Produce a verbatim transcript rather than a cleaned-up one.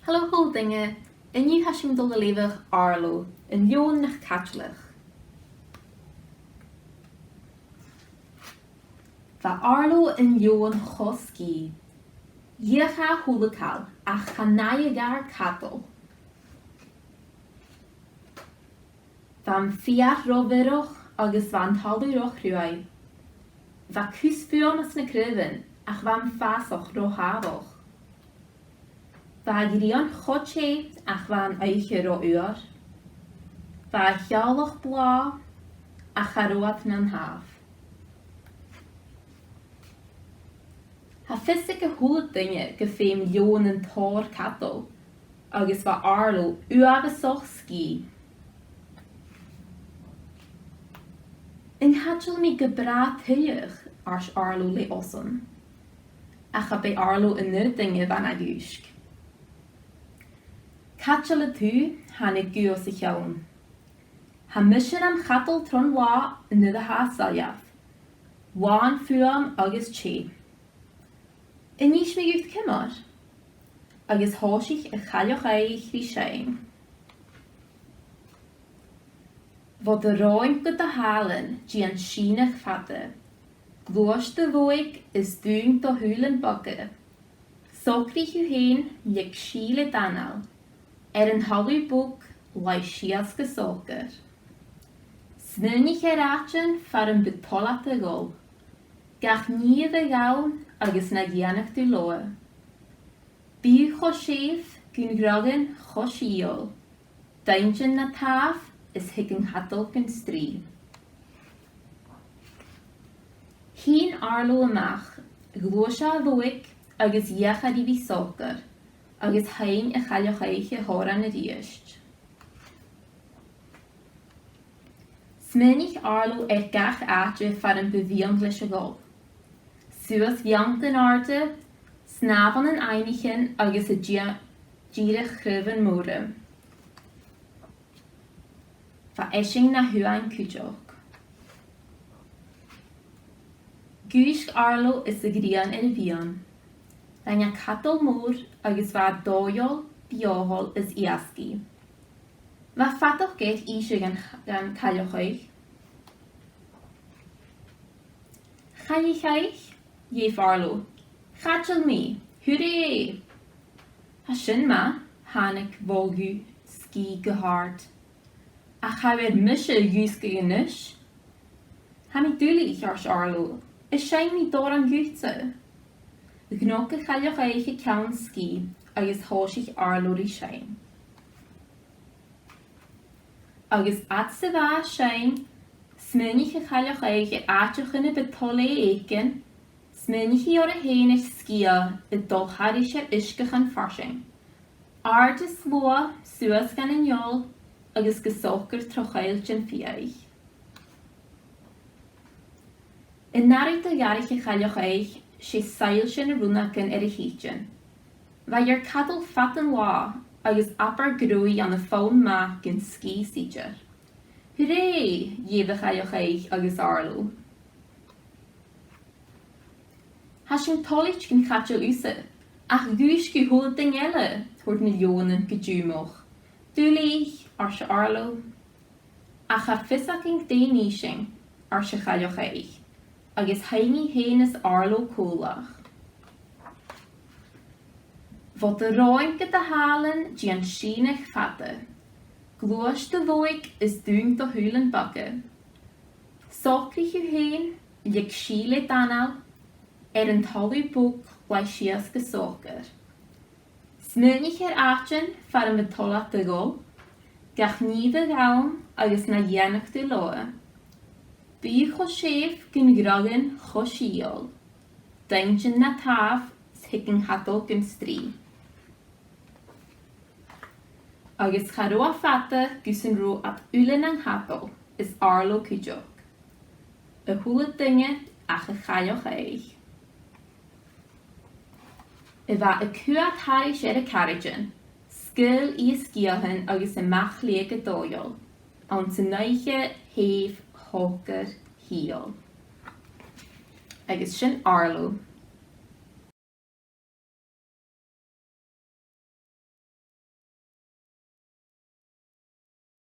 Halò a h-uile duine, an-diugh tha sinn a' dol a leughadh Arlo, an leòmhann nach caidleadh. Bha Arlo an leòmhann cho sgìth. Dh'fheuch e a h-uile càil, ach chan fhaigheadh e air cadal. Bha am feur ro bhiorach agus bha an talamh ro chruaidh. Bha cus fuaim anns na craobhan, ach bha am fàsach ro shàmhach. Bha a' ghrian cho teth, ach bha an oidhche ro fhuar. Bha a theaghlach blàth, ach cha robh iad nan tàmh. Tha fios aig a h-uile duine gum feum leòmhannan tòrr cadail, agus bha Arlo uabhasach sgìth. An cadal mi gu bràth tuilleadh? ars Arlo le osann. Ach cha b' e Arlo an aon duine a bha na dhùisg. Càit a bheil thu? thàinig guth os a chionn. Tha mise nam chadal tron là nuair a tha e soilleir, làn fuaim agus teth. Innsidh mi dhut ciamar? Agus thòisich a' chailleach-oidhche ri seinn. Bho do shròin gu do shàilean, dèan sìneadh fada. Gluais do bhodhaig is dùin do shùilean beaga. Socraich thu fhèin, leig sìth le d' anail. Air an talamh bog, laigh sìos gu socair. Smaoinich air àitean far am bu toil leat a dhol. Gach nì a bhiodh ann agus na dhèanadh tu leotha. Bi cho sèimh gun ghroghan cho sìtheil. D' inntinn na tàmh is thig an cadal gun strì. Shìn Arlo a-mach, ghluais e a bhodhaig agus dh'fheuch e ri bhith socair, agus sheinn a' chailleach-oidhche òran a-rithist. Smaoinich Arlo air gach àite far am bu mhiann leis a dhol. Suas bheanntan àrda, snàmh ann an aibhnichean agus a' dìreadh, dìreadh chraobhan mòra. Bha esan na shuain cuideachd. Dhùisg Arlo is a' ghrian air a mheadhan. Rinn e cadal mòr agus bha e dòigheil, beothail is èasgaidh. Bha fadachd air innse dhan, dhan chailleach-oidhche. Chailleach-oidhche, dh'èigh Arlo. Chaidil mi. Hurray! Tha sin math, thàinig bho ghuth sgìth gu h-àrd. Ach chan eil mise a' dhùsgadh a-nis. Tha mi duilich, ars Arlo, is seinn mi d' òran dhutsa. Ghnog a' chailleach-oidhche a ceann sgìth agus thòisich Arlo ri seinn. Agus fhad 's a bha e a' seinn, smaoinich a' chailleach-oidhche air àiteachan a bu toil leatha fhaicinn, smaoinich i oirre fhèin air sgiath a' dol thairis air uisgeachan farsaing. Àrd is luath suas dhan an fheòil agus gu socair tro choilltean fiadhaich. An-dràsta dh'fhairich a' chailleach-oidhche, 's e soillse na rionnagan air a thìde. Bha i air cadal fad an latha agus abair gun robh i ann am fonn math gun sgìth saighdear. Hurray! dh'èigh a' chailleach-oidhche agus Arlo. Tha sinn toilichte gun chaidil thusa, ach dhùisg thu a h-uile duine eile, thuirt na leòmhannan gu diùmach. Duilich, arsa Arlo. Ach tha fios againn dè nì sinn, ars a' chailleach-oidhche, agus sheinn i fhèin is Arlo còmhla. Bho do shròin gu do shàilean dèan sìneadh fada. Gluais do bhodhaig is dùin do shùilean beaga. Socraich thu fhèin, leig sìth le d' anail, air an talamh bog laigh sìos gu socair. Smaoinich air àitean far am bu toil leat a dhol, gach nì a bhiodh ann agus na dhèanadh tu leotha. Bi cho sèimh gun ghroghan cho sìtheil, d' inntinn na tàmh 's thig an cadal gun strì. Agus cha robh e fada gus an robh iad uile nan cadal is Arlo cuideachd. A h-uile duine ach a' chailleach-oidhche, a bha a' coimhead thairis air a caraidean, sgaoil i a sgiathan agus a-mach leatha gu dòigheil, anns an oidhche shèimh shocair shìtheil. Agus sin Arlo.